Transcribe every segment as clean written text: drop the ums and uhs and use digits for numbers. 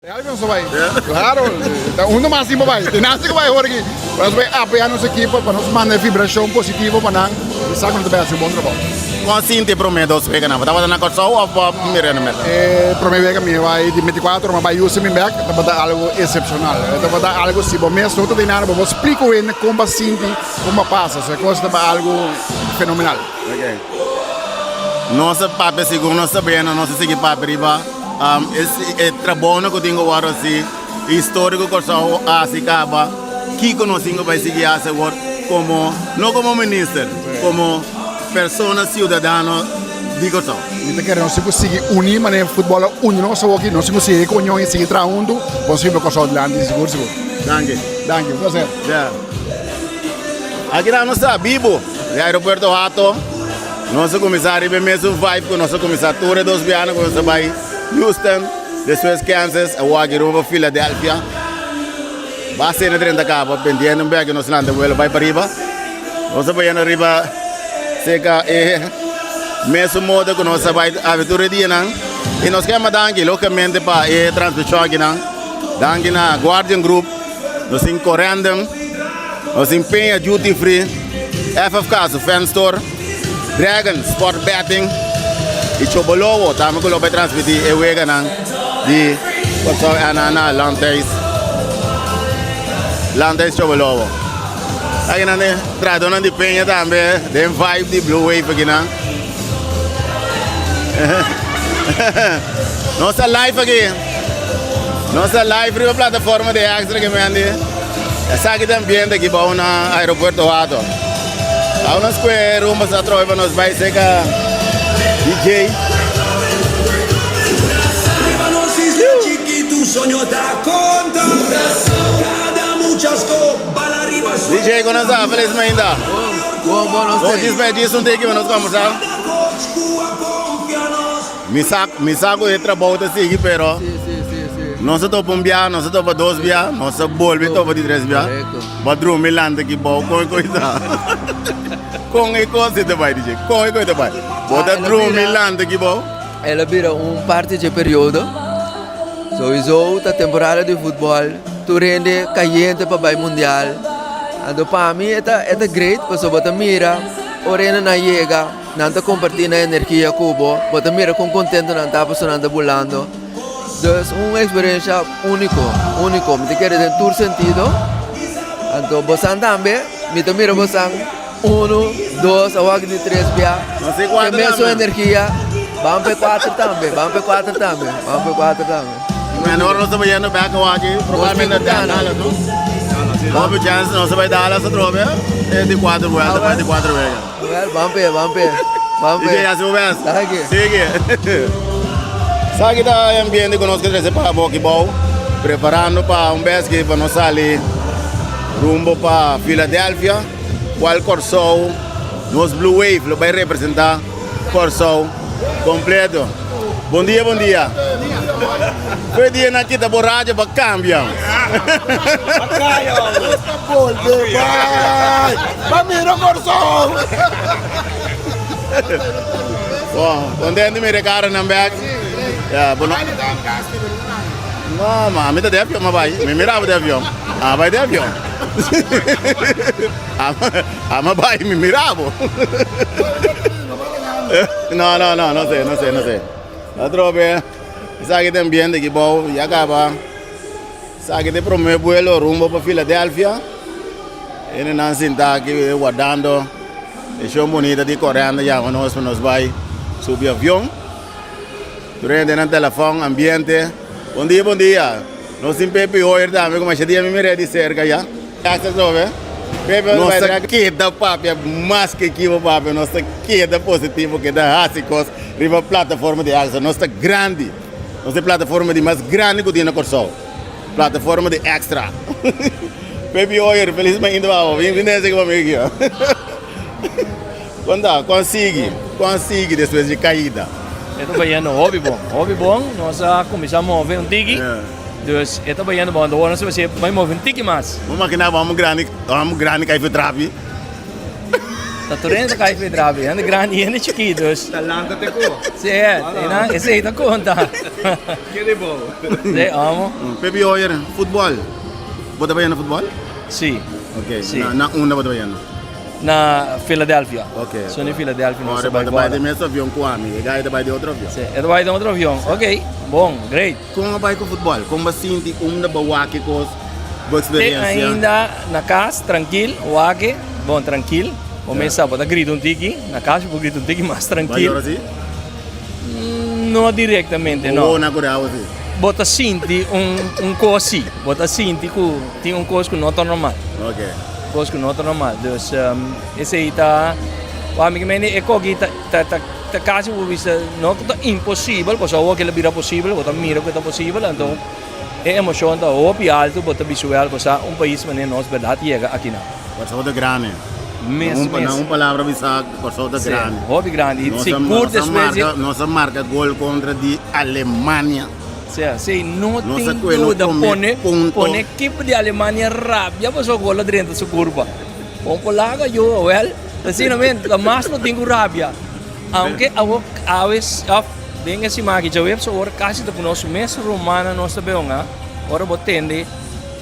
Real nos ta bai. Claro, ta uno mas tin pa bai. Tin nada ku bai awor aki. Pa nos bai apoyá nos ekipo, pa nos manda e vibrashon positivo pa nan i sa ku nos ta bai hasi un bon trabou. Kon sinti e promé dos weganan? Bo tabata na Kòrsou òf bo a mira na Merka? E promé wega mi bai di 24 mi a bai Houston mi bèk, tabata algu esepshonal. Tabata algu si bo mes no ta den nada bo por splika un hende kon bo a sinti, kon bo a pasa. So e kos tabata algu fenomenal. Nos a papia segun nos ta beno, nos a sigui papia riba e trabounan ku tin ku wòrdu hasi, historia ku Kòrsou a hasi kaba, kiko nos tin ku bai sigui hasi awor komo, no komo minister, komo persona siudadano di Kòrsou. Mi ta kere nos tin ku sigui uní manera futbòl a uni nos awoki, nos tin ku sigui ku union i sigui traha huntu pa nos hiba Kòrsou dilanti sigur sigur. Danki. Danki, un plaser. Ya. Aki nan nos ta bibu di aeropuerto Hato. Nos a kuminsá riba e mesun vibe ku nos a kuminsá tur e dos biaha ku nos a bai Houston, despues Kansas, awor aki rumbo pa Philadelphia. Ba sena drenta kaba, pendiente un bek nos lanta vuelo bai pariba. Nos a bayendo riba serka e mesun moda ku nos a bai abi tur e dianan. I nos ke yama danki logikamente pa e transmishon akinan. Danki na Guardian Group, nos tin Corendon. Nos tin Peña Duty Free, FFK su Fan Store, Dragon Sport Betting y Chobolobo tambe cu lo bay transmiti e weganan di Kòrsou na na Landhuis Landhuis Chobolobo. Akinan e trahadornan di Peña tambe den vibe di Blue Wave akinan. Nos ta live aki. Nos ta live riba plataforma di Extra ke mendi. Esaki ta ambiente aki bou na aeropuerto Hato. Awe nos kue rumbo sa trobe pa nos bai seka DJ. DJ kon nos ta? Felis mainta. Bon, bon, nos Bon, djis bai djis un tiki pa nos kombersá. Mi sa, mi sa ku e trabou ta sigui, pero Sí, sí, sí, sí. nos a topa un bia, nos a topa dos bia, nos a bolbe topa di tres bia. Korekto. Bo drumi lanta aki bou, kon e kos ta? Kon e kos ta bai, DJ? Kon e kos ta bai? Bo ta Ah, el a drumi bira- lanta aki bou? El a bira un parti dje periodo. Sowieso ta temporada di futbol, tur hende kayente pa bai mundial. Anto pa mi e ta e ta great pasobra bo ta mira ora hende nan yega, nan ta kompartí nan energia ku bo, bo ta mira kon kontento nan ta pasobra nan ta bulando. Dus un eksperensha úniko, úniko, mi ta kere den tur sentido. Anto bosan tambe, mi ta mira bosan. Uno, dos, awor aki di tres bia. Te mesun energia. Ban pe cuatro tambe, ban pe cuatro tambe, ban pe cuatro tambe. Bueno, ora nos ta bayendo bek awor aki, probablemente na Dallas, no? Hopi chance nos ta bay Dallas atrobe, e di cuatro vuelta pa di cuatro wega. Well, ban pe, ban pe, ban pe. DJ, hasi bo best. Danki. Sigui. Sa ki ta e ambiente ku nos ke trese pa bo aki bou, preparando pa un bes ki pa nos sali rumbo pa Philadelphia. Cual Corsou nos Blue Wave lo bay representa Corsou completo. Bon dia bon dia. Fue dia nan kita bo radio pa cambia. Pa mira Corsou. Bon, contento mira cara nan bek. Ya, bo no. No, ma mi ta de avion ma bay. Mi mira bo de avion. Ah, bay de avion. Ama bai mi mira bo. No, no, no, no sé, no sé, no sé. Atrobe, esaki ta ambiente aki bou, ya caba. Esaki ta e prome vuelo rumbo pa Philadelphia. Hendenan sinta aki wardando e show bunita di Corenda yama nos pa nos bai subi avion. Tur hende nan telefon, ambiente. Bon dia, bon dia. Nos tin Pepe Hoyer tambe ku masha dia mi mir'é di serka ya. Gracias atrobe. Pepe nos ta keda papia mas ke kibo papia. Nos ta keda positivo, keda hasi kos riba plataforma di Extra. Nos ta grandi. Nos ta e plataforma di mas grandi ku tin na Kòrsou. Plataforma di Extra. Pepe Hoyer, felis mainta pa bo. Bin bin den esaki pa mi aki. Kon ta? Kon sigui? Kon sigui despues di kaida? E ta bayendo hopi bon, hopi bon. Nos a kuminsá move un tiki, dus e ta bayendo bon. Awor nos ta mester bai move un tiki mas. Bo makina bo amo grandi, bo amo grandi kai for trapi. Ta tur hende ta kai for e drabi, hende grandi i hende chikí, dus. Ta lanta te ku. Sí, einan esei ta konta. Kere bou. Sí, amo. Pepi Hoyer, futbòl. Bo ta bayendo futbòl? Sí. Ok, Sí. na na unda bo ta bayendo? Na Philadelphia. Ok. So na Philadelphia nos Ora ta bo bai ta bai den bola. mes avion ku ami, e gai ta bai den otro avion. Sí, e ta bai den otro avion. Ok, bon, great. Kon a bai ku futbòl? Kon bo a sinti unda bo wak e kos, bo Te eksperensia? ainda na kas, trankil, wak e, bon trankil. Bo mes sa, bo ta grita un tiki, na kas bo por grita un tiki mas Bo a trankil. yora si? No directamente, no. Bo na Korea si? Bo ta sinti un un kos si. Bo ta sinti ku tin un kos ku no ta normal. Ok. Kos ku no ta normal. Dus esei ta, wak mi ke mende e koki ta ta ta ta kasi bo bisa no ku ta imposibel, pasobra awor kila bira posibel, bo ta mira ku ta posibel, anto e emoshon ta hopi alto, bo ta bisa wèl ku sa un pais manera nos bèrdat yega akinan. Kòrsou ta grandi. Mes, Na un, mes. na un palabra bisa Kòrsou ta Sí, grandi. hopi grandi. I Nos a, sigur nos a despues di. marka, nos a marka gol kontra di Alemania. Sí, sí, no Nos a tin kue no duda. promé Pone, punto. pone ekipo di Alemania rabia pasobra gol a drenta su kurpa. Bon polaco yo, wel, asina men, ta mas no tin ku rabia. Aunke awor awe of den e siman aki djaweps awor kasi ta ku nos mes rumannan nos ta beunga, ora bo tende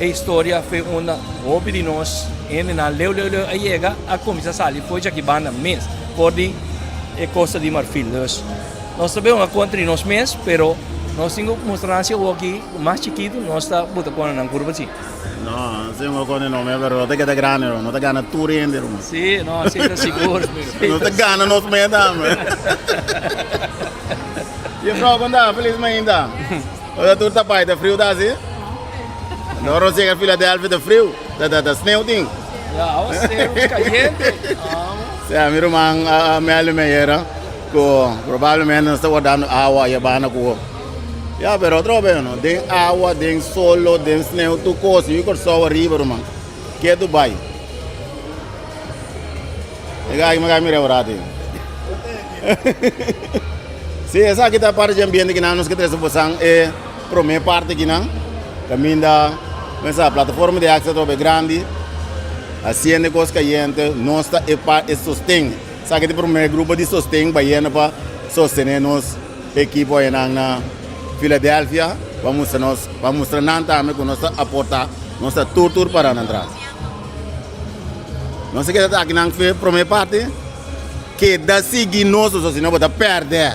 E historia fe unda hopi di nos hendenan leu leu leu a yega a kuminsá sali for djaki banda mes, for di e Costa di Marfil. Dus nos ta beu kontra di nos mes, pero nos tin ku mustra nan si awoki mas chikitu nos ta buta kona nan kurpa si. No, nos tin ku kone nos mes, pero no ta keda grandi, no ta gana tur hende ruman. Si, no, si ta sigur. Nos ta gana nos mes tambe. Juffrouw, kon ta? Felis mainta. Ora tur ta bai, ta friu ta asi? No ora nos yega Philadelphia ta friu, ta ta ta sneeuw tin. Ya, awa sneeuw cayente. Sea, mi ruman a melde mi ayera ku probablemente nos ta wardando awa y a banda ku Ya, pero otro vez no, den awa, den solo, den sneeuw, tur kos, yu Kòrsou ariba ruman, ketu bai. E gai mi gai mira un rato. Sí, esaki ta parte di ambiente kinan nos ke trese bosan e prome parte kinan. Kaminda pensa plataforma di Extra trobe grandi. Haciendo kos kayente, nos ta e pa e sosten. Esaki ta e prome grupo di sosten bayendo pa sostene nos ekipo ayenan na Philadelphia pa mustra nos pa mustra nan tambe ku nos ta aporta, nos ta tur tur para nan tras. Nos a keda ta aki nan fe prome parti. Keda sigui nos, pasobra si no bo ta pèrdè.